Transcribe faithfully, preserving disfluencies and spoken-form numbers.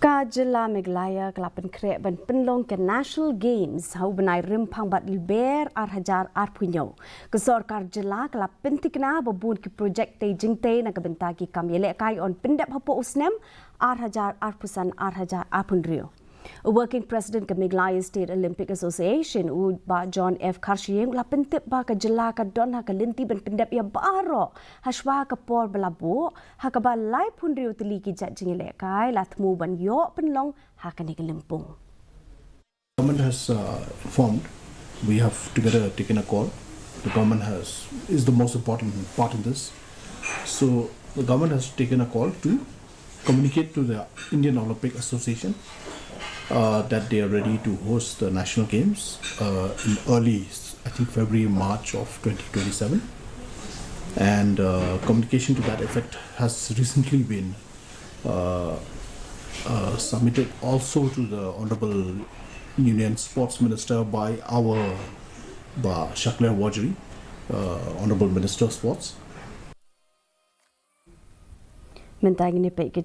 Ka jylla Meghalaya ka la pynkhreh ban pynlong ka National Games ha u bnai Rymphang bad Lber ar hajar arphew hynñiew. Ka sorkar jylla ka la pyntikna ba bun ki projek tei jingtei na ka bynta ki kam ïalehkai yn pyndep hapoh u snem ar hajar arphew san ar hajar arphew hynriew. U Working President ka Meghalaya State Olympic Association, u Bah John F Kharshiing, u la pyntip ba ka jylla ka don ha ka lynti ban pyndep ïa baroh hashwa ka por ba la buh, ha kaba laiphew hynriew tylli ki jait jingïalehkai la thmu ban ïoh pynlong ha kane ka lympung. Government has uh, informed. We have together taken a call. The government has is the most important part in this. So the government has taken a call to communicate to the Indian Olympic Association uh, that they are ready to host the national games uh, in early, I think, February, March of twenty twenty-seven. And uh, communication to that effect has recently been uh, uh, submitted also to the Honorable Union Sports Minister by our Bah Shakliar Warjri, uh, Honorable Minister of Sports. Mynta ngin ïa peit ka